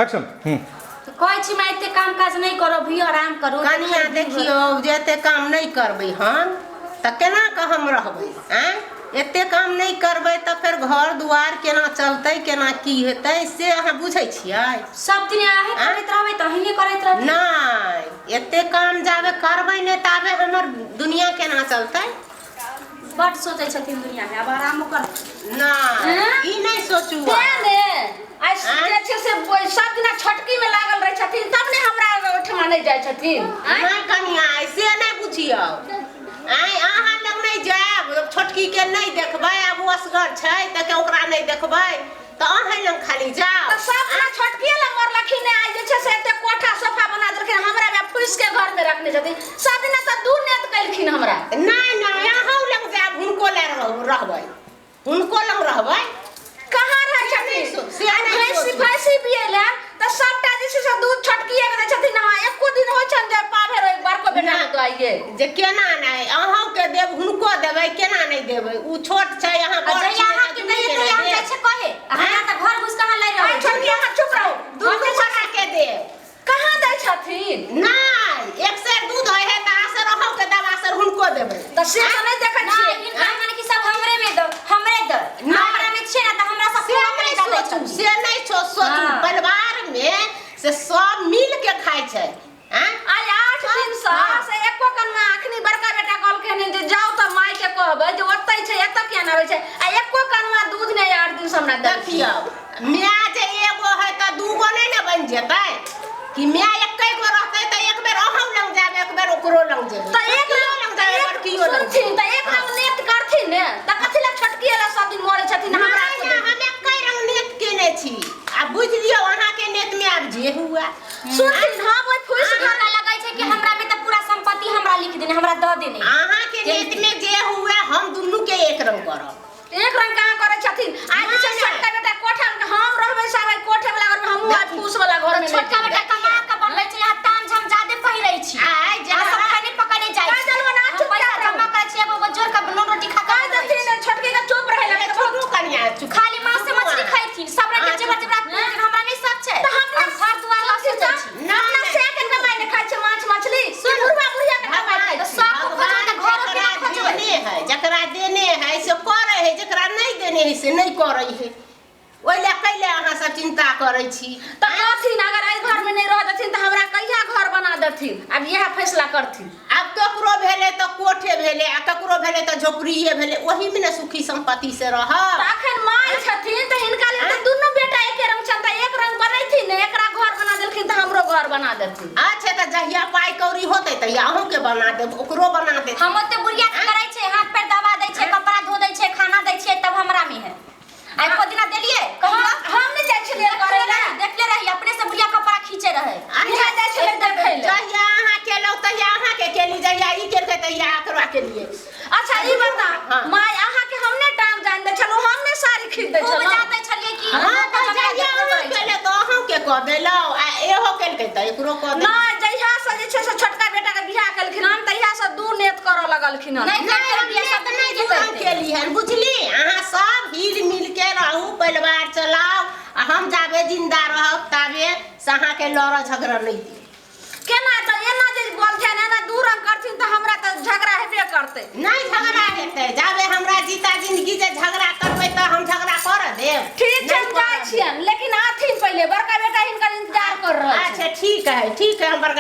Action. तऽ कहै छी माय, एते काम काज नहि करब, भी आराम करू। कनिया, देखियौ जे एते काम नहि करबै हम तऽ केना कऽ हम रहबै? आँय, एते काम नहि करबै तऽ फेर घर दुआर केना चलतै, केना की हेतै, से अहाँ बुझै छियै? सब दिन अहीं करैत रहबै तऽ अहीं करैत रहबै। नहि, एते काम जाबे करबै नहि ताबे हमर दुनिया केना चलतै? बड सोचै छथिन दुनिया में, आब आरामो कर। नहि, ई नहि सोचू। तें ने आइ आँय? जे छै से सब दिना छोटकी में लागल रहै छथिन, तब ने हमरा ओहिठमा नहि जाइ छथिन। आँय? नहि कनिया, से नहि बुझियौ। आँय, अहाँ लग नहि जायब, छोटकी के नहि देखबै, आब ओ असगर छै तऽ के ओकरा नहि देखबै, तऽ अहाँ लग खाली जाउ। तऽ सब दिना छोटकीए लग मरलखिन ने, आइ जे छै से एते कोठा सोफा बना देलखिन, हमरा में फूसि के घर में रखने छथिन। सब दिना तऽ दू नेत केलखिन हमरा। नहि नहि, अहूँ लग जायब, हुनको लग रहबै, हुनको लग रहबै। कहाँ रहै से नहि छथिन? से आइ नहि भैंसी सोचू। भैंसी बिएला तऽ सबटा जे छै से दूध छोटकीए के दै छथिन। हँ, एको दिन होइ छनि जे पाभे रहि बड़को बेटा के दऽ जे केना नहि, अहूँके देब, हुनको देबै, केना नहि देबै? ओ छोट छै, अहाँ आ बड़ जहिया छियै, अहाँके तऽ दैये दुनूके तहिया हम ने जाइ देब। छियै कहे, आ हमरा तऽ घर घुसि कऽ अहाँ लड़ि आइ रहल छी। छोटकी, अहाँ चुप रहू। दुनू गोटा के देब। कहाँ दै छथिन? नहि, एक सेर दूध होइ है तऽ आसर अहूँके देब, आसर हुनको देबै। तऽ से तऽ नहि देखै नहि, छियै। हिनका मने कि सब हमरे में दो, हमरे दो। नहि। हमरा में छियै ने तऽ हमरा सब से हमरे नहि दऽ दै सोचू, छथिन। से नहि सोचू। परिवार में से सब मिल के खाइ छै। आँय? आइ 8 दिन से से एको कनमा, अखनी बड़का बेटा कहलखिन जे जाउ तऽ माय के कहबै जे ओतै छै, एतऽ किया नहि आबै छै, आ एको कनमा दूध नहि 8 दिन से हमरा देलखिन। देखियौ, माय जे एगो है तऽ दूगो नहि ने बनि जेतै? कि माय एके गो रहतै तऽ एक बेर अहूँ लग जायब, एक बेर ओकरो लग जेबै। तऽ एक छोटकियो रंग लग जायब, एक बड़कियो लग सुनथिन जेबै। तऽ एक रंग नेत करथिन ने, तऽ कथी लए छोटकी लए सब दिन मरै छथिन हमरा? नहि नहि, हम एके रंग नेत केने छी आ बुझि लियौ अहाँके नेत में आब जे हुआ। सुनथिन, हम ओहि फूसि घर हमरा लगै छै कि हमरा में तऽ पूरा संपत्ति हमरा लिख देने, हमरा दऽ देने। अहाँके नेत में जे हुआ, हम दुनू के एक रंग करब। एक रंग कहाँ करै छथिन? आइ जे छै नहि, छोटका बेटा कोठा में हम रहबै सब कोठे वाला घर में, हमहूँ आइ फूस वाला घर में। छोटका बेटा कमा के बनबै छै, यहाँ ताम झाम जादे पहिरै छी। आइ अहाँ सब जकरा खाने पकाने जाइ कहि छी। देलहुँ ने, हम चुप पैसा रहू। जमा करै छी, एगो एगो जोड़ के नून रोटी खा के कहि बनबै छी। देथिन छोटकी के चुप रहै लए। छोटू कनिया चुप। खाली मांस से मछली खैथिन, सब रंग के जेवर जेवरात पहिरथिन, हमरा नहि शक छै। तऽ हमरा हम घर दुआर लऽ सोचै छी। नहि, अपना नहि। से के कमाइ ने खाइ छै माछ मछली, बुढ़वा बुढ़िया के कमाइ खाइ तऽ छै। सब को खोजबै तऽ घरो जकरा केना खोजबै? देने है, जकरा देने है से करै है, जकरा नहि देने है से नहि करै है। ओहि लए कैले अहाँ सब चिंता करै छी? तऽ कहथिन, अगर एहि घर में नहि रह देथिन तऽ हमरा कहिया घर बना देथिन? आब इएह फैसला करथिन। आब ककरो भेलै तऽ कोठे भेलै आ ककरो भेलै तऽ झोपड़िए भेलै, ओहीमे ने सुखी सम्पत्ति से रहब। तऽ अखन माय छथिन तऽ हिनका लेल तऽ दुनू बेटा एके रंग छनि, तऽ एक रंग बनैथिन ने। एकरा घर बना देलखिन तऽ हमरो घर बना देथिन। अच्छा, तऽ जहिया पाइ कौड़ी होतै तहिया अहूँके बना देब, ओकरो बना देब। हम ओते बुढ़िया के करै छै, हाथ पैर दबा दै छै, कपड़ा धो दै छै, खाना दै छियै, तब हमरा में है। आ एको दिना देलियै कहियो? हम नहि जाइ छलियै देखले करै लए। रही, देखले रही, अपने से बुढ़िया कपड़ा खींचे रहे। इएह जाइ छलै देखै लए। जहिया अहाँ केलहुँ तहिया अहाँके केली, जहिया ई केलकै तहिया एकरा केलियै। अच्छा, ई बता। माय, अहाँके हम नहि टांग जानि दै छलहुँ, हम नहि साड़ी खींच दै खूब छलहुँ? जाते छलियै कि हँ, तऽ जकरा जहिया देखबे अहाँ करै छै। केले तऽ अहूँके कऽ देलहुँ आ एहो केलकै तऽ एकरो कऽ देलहुँ। नहि, जहिया से जे छै से छोटका बेटा के बियाह केलखिन हन तहिया से दू नेत करऽ लगलखिन हन। नहि। नहि, हम बियाह सब नेत नहि मिलके दू रंग करतै। केली हन, बुझली? अहाँ सब हिल मिल के रहू, परिवार चलाउ, आ हम जाबे जिंदा रहब ताबे से अहाँके लड़ऽ झगड़ऽ नहि देब। केना तऽ एना जे बोलथिन, एना दू रंग करथिन तऽ हमरा तऽ झगड़ा हेबे करतै। नहि झगड़ा हेतै, जाबे हमरा जीता जिंदगी जे झगड़ा करबै तऽ हम झगड़ा करऽ देब? ठीक छै। नहि हम जाइ करऽ छियनि, लेकिन आथिन पहिले बड़का बेटा, हिनकर इंतजार कर रहल देब। छै। अच्छा, ठीक है, ठीक है, हम बड़का